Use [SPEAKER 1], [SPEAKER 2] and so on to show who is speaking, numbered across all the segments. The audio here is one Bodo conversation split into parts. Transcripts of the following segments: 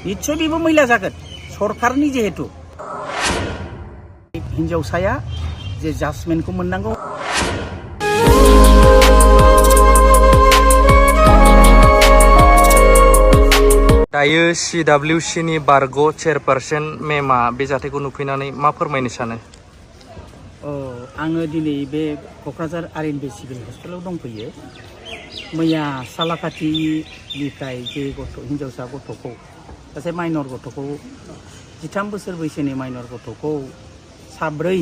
[SPEAKER 1] निश्चय बेबो मैला जागोन सरकारनि जिहेतु हिनजावसाया जे जाजमेन्टखौ मोननांगौ
[SPEAKER 2] दायो CWC नि बारग' चेयारपारसन मेमा बे जाथायखौ नुफैनानै मा फोरमायनो सानो?
[SPEAKER 1] आङो दिनै बे क'क्राझार आर.एन.बि सिभिल हस्पिटालाव दंफैयो। मैया सालाकाथिनिफ्राय जे हिनजावसा गथ'खौ सासे माइनर गथ'खौ 13 बोसोर बैसोनि माइनर गथ'खौ साब्रै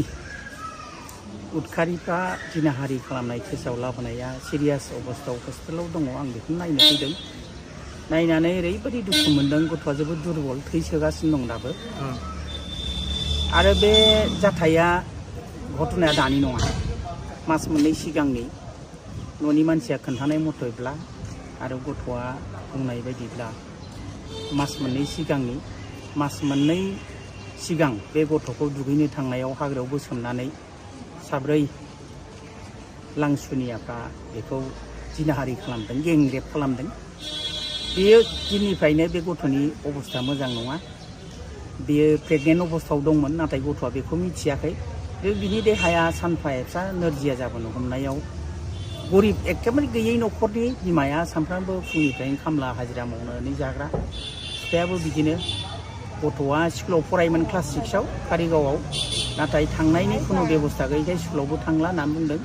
[SPEAKER 1] उदखारिफ्रा जिनाहारि खालामनाय केसाव लाबोनाया सिरियास अबस्थायाव हस्पिटालाव दङ। आं बेखौ नायनो फैदों। नायनानै ओरैबायदि दुखु मोनदों। गथ'आ जोबोद दुरबल, थै सोगासिनो दं दाबो। आरो बे जाथाया घटनाया दानि नङा, मास मोननै सिगांनि। न'नि मानसिया खोन्थानाय मथेब्ला आरो गथ'आ बुंनाय बायदिब्ला मास मोननै सिगां बे गथ'खौ दुगैनो थांनायाव हाग्रायाव बोसोमनानै साब्रै लांसुनियाफ्रा बेखौ जिनाहारि खालामदों, गेंरेप खालामदों। बेयो दिननिफ्रायनो बे गथ'नि अबस्था मोजां नङा। बेयो प्रेगनेन्ट अबस्थायाव दंमोन, नाथाय गथ'आ बेखौ मिथियाखै। बिनि देहाया सानफा एफा नोरजिया जाबोनो हमनायाव गरिब एखेबारे गैयै न'खरनि बिमाया सानफ्रामबो फुंनिफ्रायनो खामला हाजिरा मावनानै जाग्रा। बिफायाबो बिदिनो। गथ'आ स्कुलाव फरायोमोन क्लास 6आव कारिगावआव, नाथाय थांनायनि खुनु बेबस्था गैयैखाय स्कुलावबो थांला होननानै बुंदों।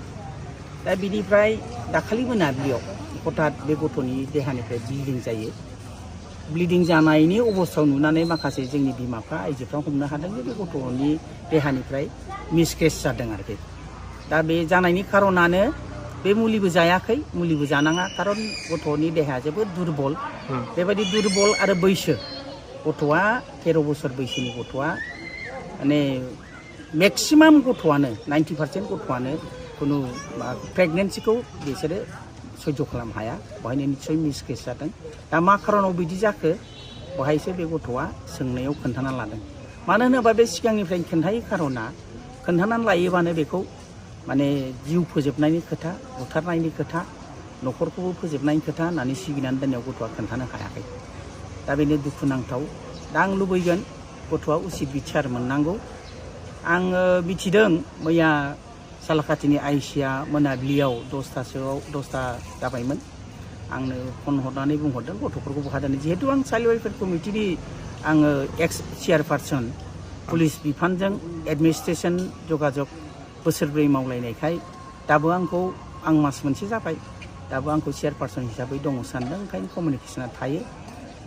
[SPEAKER 1] दा बिनिफ्राय दाखालि मोनाबिलियाव हठात बे गथ'नि देहानिफ्राय ब्लिडिं जायो। ब्लिडिं जानायनि अबस्थायाव नुनानै माखासे जोंनि बिमाफ्रा आइजोफ्रा हमनो हादों जे बे गथ'नि देहानिफ्राय मिसकेस जादों आरोखि। दा बे जानायनि खारनानो बे मुलिबो जायाखै, मुलिबो जानाङा, खारन गथ'नि देहाया जोबोद दुरबल। बेबायदि दुरबल आरो बैसो गथ'आ 13 बोसोर बैसोनि गथ'आ माने मेक्सिमाम गथ'आनो 90% गथ'आनो खुनु प्रेगनेन्सिखौ बिसोरो सैज' खालामनो हाया। बेवहायनो निस्सय मिसकेस जादों। दा मा खारनाव बिदि जाखो बेवहायसो बे गथ'आ सोंनायाव खोन्थाना लादों। मानो होनोबा बे सिगांनिफ्रायनो खोन्थायै खारना खोन्थानानै लायोबानो बेखौ माने जिउ फोजोबनायनि खोथा, बुथारनायनि खोथा, न'खरखौबो फोजोबनायनि खोथा होननानै सिगिनानै दोननायाव गथ'आ खोन्थानो हायाखै। दा बेनो दुखुनांथाव। दा आं लुबैगोन गथ'आ उसित बिसार मोननांगौ। आङो मिथिदों मैया सालाकाथिनि आइसिआ मोनाबिलियाव 10ता जाबायमोन आंनो फन हरनानै बुंहरदों गथ'फोरखौ बहा दोनो। जिहेतु आं चाइल्ड वेलफेयार कमिटिनि आङो एक्स चेयारपारसन, पुलिस बिफानजों एडमिनिस्ट्रेसन जगाजग बोसोरब्रै मावलायनायखाय दाबो आं मास मोनसे जाबाय, दाबो आंखौ चेयारपारसन हिसाबै दङ सानदों, ओंखायनो कमिउनिकेसना थायो।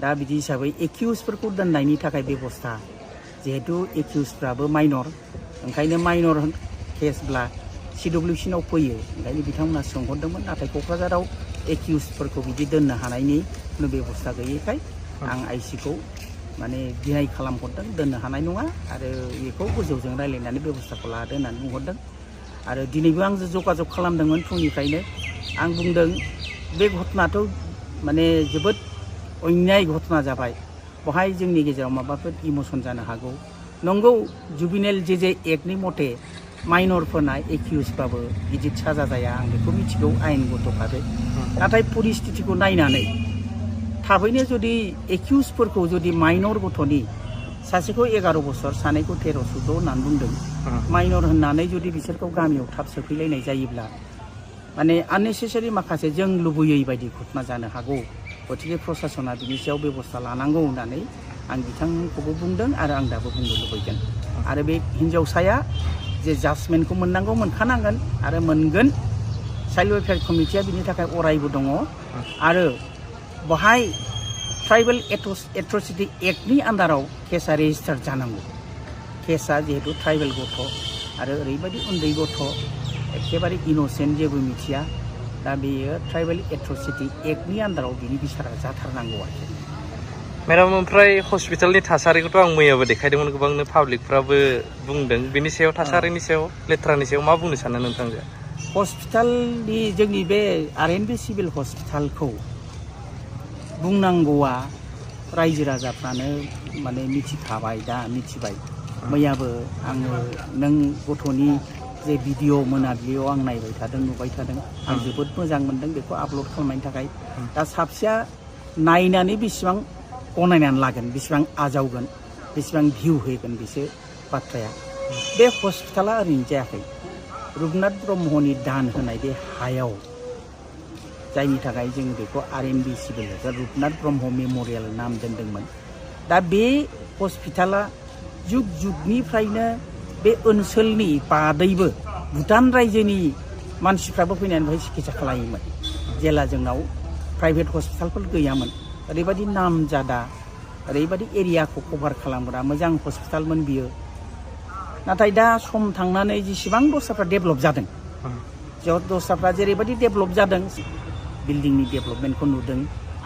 [SPEAKER 1] दा बिदि हिसाबै एकिउसफोरखौ दोननायनि थाखाय बेबस्था, जिहेतु एकिउसफ्राबो माइनर, ओंखायनो माइनर केसब्ला CWC नाव फैयो, ओंखायनो बिथांमोना सोंहरदोंमोन। नाथाय क'क्राझाराव एकिउसफोरखौ बिदि दोननो हानायनि खुनु बेबस्था गैयैखाय आं आइसिखौ माने डिनाय खालामहरदों, दोननो हानाय नङा आरो बेखौ गोजौजों रायज्लायनानै बेबस्थाखौ लादो होननानै बुंहरदों। आरो दिनैबो आं जगाजग खालामदोंमोन फुंनिफ्रायनो। आं बुंदों बे घटनाथ' माने जोबोद अन्याय घटना जाबाय, बेवहाय जोंनि गेजेराव माबाफोर इमोसन जानो हागौ। नंगौ, जुबिनेल जे एक्टनि मथे माइनरफोरना एकिउसबाबो गिदिर साजा जाया, आं बेखौ मिथिगौ आयेनगत भाबै। नाथाय परिस्थितिखौ नायनानै थाबैनो जुदि एकिउसफोरखौ जुदि माइनर गथ'नि सासेखौ 11 बोसोर, सानैखौ 13-14 होननानै बुंदों, माइनर होननानै जुदि बिसोरखौ गामियाव थाब सोफैलायनाय जायोब्ला माने आननेसेसारि माखासे जों लुबैयै बायदि घटना जानो हागौ। गतिके प्रसासना बिनि सायाव बेबस्था लानांगौ होननानै आं बिथांखौबो बुंदों आरो आं दाबो बुंनो लुबैगोन। आरो बे हिनजावसाया जे जाजमेन्टखौ मोननांगौ, मोनखानांगोन आरो मोनगोन। चाइल्ड वेलफेयार कमिटिया बिनि थाखाय अरायबो दङ। आरो बेवहाय ट्राइबेल एट्रसिटि एक्टनि आन्डाराव केसा रेजिस्टार जानांगौ। केसा जिहेतु ट्राइबेल गथ' आरो ओरैबायदि उन्दै गथ', एखेबारे इन'सेन्ट, जेबो मिथिया। दा बेयो ट्राइबेल एट्रसिटि एक्टनि आन्डाराव बिनि बिसारा जाथारनांगौ आरोखि।
[SPEAKER 2] मेडाम, ओमफ्राय हस्पिटालनि थासारिखौथ' आं मैयाबो देखायदोंमोन, गोबांनो पाब्लिकफ्राबो बुंदों। बिनि सायाव, थासारिनि सायाव, लेथ्रानि सायाव मा बुंनो सानो नोंथांजों?
[SPEAKER 1] हस्पिटालनि जोंनि बे आर.एन.बि सिभिल हस्पिटालखौ बुंनांगौआ रायजो राजाफ्रानो माने मिथिखाबाय, दा मिथिबाय। मैयाबो आङो नों गथ'नि जे भिडिअ मोनाबिलियाव आं नायबाय थादों, नुबाय थादों। आं जोबोद मोजां मोनदों बेखौ आपल'ड खालामनायनि थाखाय। दा साबसेया नायनानै बेसेबां गनायनानै लागोन बेसेबां आजावगोन बेसेबां भिउ होगोन बिसो बाथ्राया बे हस्पिटाला ओरैनो जायाखै रुपनाथ ब्रह्मनि दान होनाय बे हायाव जायनि थाखाय जों बेखौ RNB civil hospital Rupnath Brahma memorial नाम दोनदोंमोन दा बे हस्पिटाला जुग जुगनिफ्रायनो बे ओनसोलनि बादैबो भुटान रायजोनि मानसिफ्राबो फैनानै बेहाय सिकित्सा खालायोमोन जेला जोंनाव प्राइभेट हस्पिटालफोर गैयामोन ओरैबायदि नामजादा ओरैबायदि एरियाखौ कभार खालामग्रा मोजां हस्पिटालमोन बियो नाथाय दा सम थांनानै जेसेबां दस्राफ्रा डेभेलप जादों दस्राफ्रा जेरैबायदि डेभेलप जादों बिल्डिंनि डेभेलपमेन्टखौ नुदों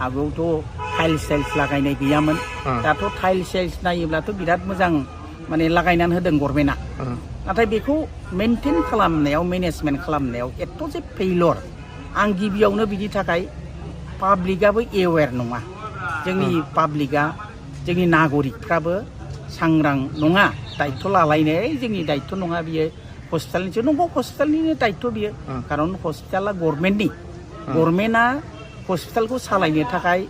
[SPEAKER 1] आगोलावथ' टाइल्स लागायनाय गैयामोन दाथ' टाइल्स नायोब्लाथ' बिराद मोजां माने लागायनानै होदों गभर्नमेन्टआ नाथाय बेखौ मेनटेन खालामनायाव मेनेजमेन्ट खालामनायाव एथ' जे फेइलर आं गिबियावनो बिनि थाखाय पाब्लिकआबो एवेर नङा जोंनि पाब्लिकआ जोंनि नागरिकफ्राबो सांग्रां नङा दायित्व लालायनाय जोंनि दायित्व नङा बियो हस्पिटालनिसो नंगौ हस्पिटालनिनो दायित्व बियो खारन हस्पिटाला गभर्नमेन्टनि गभर्नमेन्टआ हस्पिटालखौ सालायनो थाखाय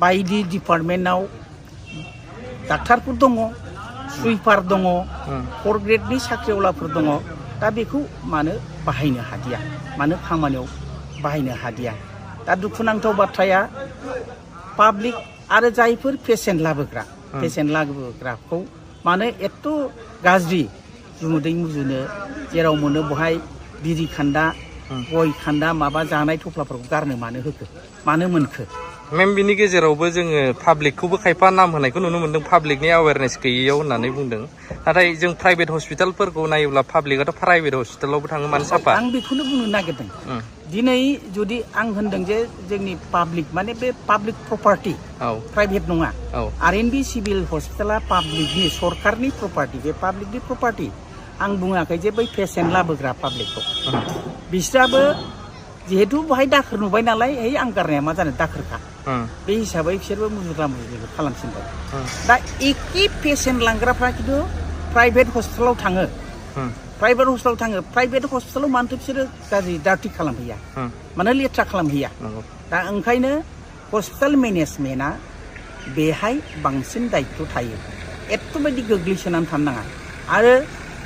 [SPEAKER 1] बायदि डिपार्टमेन्टआव डाक्टारफोर दङ सुइपार दङ 4 ग्रेडनि साख्रिआवलाफोर दङ दा बेखौ मानो बाहायनो हादिया मानो खामानियाव बाहायनो हादिया दा दुखुनांथाव बाथ्राया पाब्लिक आरो जायफोर पेसेन्ट लाबोग्राखौ मानो एथ' गाज्रि जुमुदै मुजुनो जेराव मोनो बहाय बिरि खान्दा गय खान्दा माबा जानाय थफ्लाफोरखौ गारनो मानो होखो मानो मोनखो
[SPEAKER 2] मेम बिनि गेजेरावबो जोङो पाब्लिकखौबो खायफा नाम होनायखौ नुनो मोन्दों पाब्लिकनि एवेयारनेस गैयैयाव होननानै बुंदों नाथाय जों प्राइभेट हस्पिटालफोरखौ नायोब्ला पाब्लिकआथ' प्राइभेट हस्पिटालावबो थाङो मानो साफा
[SPEAKER 1] आं बेखौनो बुंनो नागिरदों दिनै जुदि आं होनदों जे जोंनि पाब्लिक माने बे पाब्लिक प्रपार्टि प्राइभेट नङा आरएनबि सिभिल हस्पिटाला पाब्लिकनि सरकारनि प्रपार्टि बे पाब्लिकनि प्रपार्टि आं बुङाखै जे बै पेसेन्ट लाबोग्रा पाब्लिकखौ बिस्राबो जिहेतु बहाय दाखोर नुबाय नालाय आं गारनाया मा जानो दाखोरखा बे हिसाबै बिसोरबो मुजुग्ला मुजुग्लिखौ खालामसिनबाय दा एखे पेसेन्ट लांग्राफ्रा खिन्थु प्राइभेट हस्पिटालाव थाङो प्राइभेट हस्पिटालाव मानोथ' बिसोरो गाज्रि डार्टि खालामहैया मानो लेथ्रा खालामहैया दा ओंखायनो हस्पिटाल मेनेजमेन्टआ बेहाय बांसिन दायित्व थायो एथ'बायदि गोग्लैसोनानै थानो नाङा आरो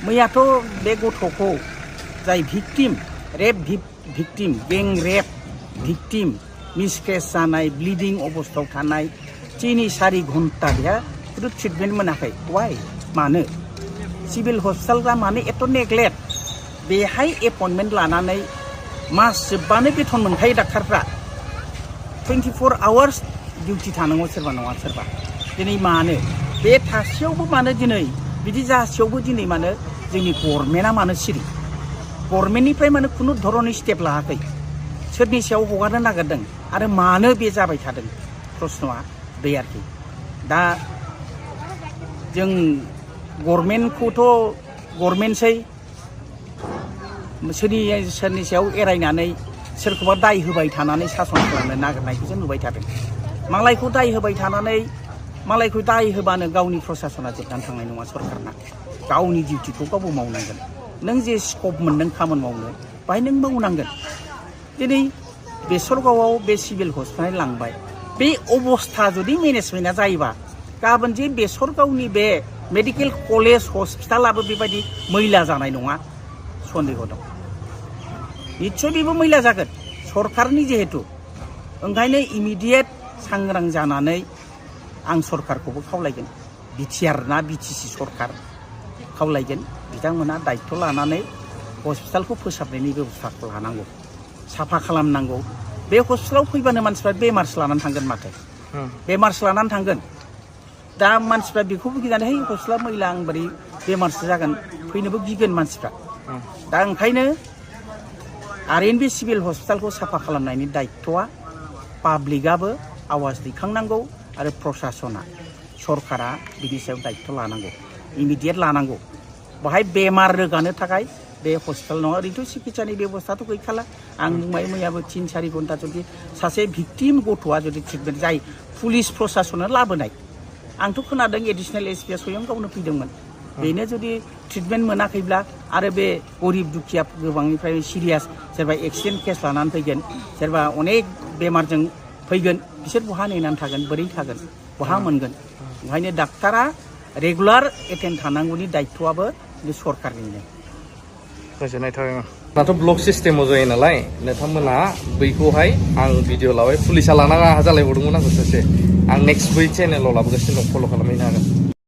[SPEAKER 1] मैयाथ' बे गथ'खौ जाय भिक्टिम रेप भिक्टिम गें रेप भिक्टिम मिसकेस जानाय ब्लिडिं अबस्थायाव थानाय 3-4 घन्टा बेहा खिन्थु ट्रिटमेन्ट मोनाखै वाइ मानो सिभिल हस्पिटालफ्रा मानो एथ' नेग्लेक्ट बेहाय एपइन्टमेन्ट लानानै मास जोबबानो बेथन मोनखायो डाक्टारफ्रा 24 आवार्स डिउटि थानांगौ सोरबा नङा सोरबा दिनै मानो बे थासेयावबो मानो दिनै बिदि जासेयावबो दिनै मानो जोंनि गभर्नमेन्टआ मानो सिरि गभर्नमेन्टनिफ्राय मानो खुनु धरननि स्टेप लायाखै सोरनि सायाव हगारनो नागिरदों आरो मानो बे जाबाय थादों प्रश्नआ बे आरोखि दा जों गभर्नमेन्टखौथ' गभर्नमेन्टसै सोरनि सायाव एरायनानै सोरखौबा दाय होबाय थानानै सासन खालामनो नागिरनायखौ जों नुबाय थादों मालायखौ दाय होबाय थानानै मालायखौ दाय होबानो गावनि प्रसासना जोबनानै थांनाय नङा सरकारना गावनि डिउटिखौ गावबो मावनांगोन नों जे स्कप मोनदों खामानि मावनो बाहाय नों मावनांगोन दिनै बेसरगावआव बे सिभिल हस्पिटाल लांबाय बे अबस्था जुदि मेनेजमेन्टआ जायोबा गाबोन जे बेसरगावनि बे मेडिकेल कलेज हस्पिटालाबो बेबायदि मैला जानाय नङा सन्देह दं निस्सय बेबो मैला जागोन सरकारनि जिहेतु ओंखायनो इमिडियेट सांग्रां जानानै आं सरकारखौबो खावलायगोन बिटिआर ना बिटिसि सरकार खावलायगोन बिथांमोना दायित्व लानानै हस्पिटालखौ फोसाबनायनि बेब'स्थाखौ लानांगौ साफा खालामनांगौ बे हस्पिटालाव फैबानो मानसिफ्रा बेमारसो लानानै थांगोन माथो बेमारसो लानानै थांगोन दा मानसिफ्रा बेखौबो गिनानै हस्पिटाला मैला आं बोरै बेमारसो जागोन फैनोबो गिगोन मानसिफ्रा दा ओंखायनो आरएनबि सिभिल हस्पिटालखौ साफा खालामनायनि दायित्वआ पाब्लिकआबो आवाज दैखांनांगौ आरो प्रसासना सरकारा बिनि सायाव दायित्व लानांगौ इमिडियेट लानांगौ बाहाय बेमार रोगानो थाखाय बे हस्पिटाल नङा ओरैनोथ' सिकित्सानि बेब'स्थाथ' गैखाला आं बुंबाय मैयाबो 3-4 घन्टा जुदि सासे भिक्टिम गथ'आ जुदि ट्रिटमेन्ट जाय पुलिस प्रसासना लाबोनाय आंथ' खोनादों एडिसनेल एसपिआ स्वयं गावनो फैदोंमोन बेनो जुदि ट्रिटमेन्ट मोनाखैब्ला आरो बे गरिब दुखिया गोबांनिफ्राय सिरियास सोरबा एक्सिडेन्ट केस लानानै फैगोन सोरबा अनेक बेमारजों फैगोन बिसोर बहा नेनानै थागोन बोरै थागोन बहा मोनगोन ओंखायनो डाक्टारा रेगुलार एटेन्ड थानांगौनि दायित्वआबो बे सरकारनिनो
[SPEAKER 2] गोजोननाय थाबाय दाथ' ब्लक सिस्टेमाव जायो नालाय नोंथांमोना बैखौहाय आं भिडिअ लाबाय पुलिसा लानाङा जालायबावदोंमोन आंखौ सासे आं नेक्स्ट बै चेनेलाव लाबोगासिनो दं फल' खालामहैनो हागोन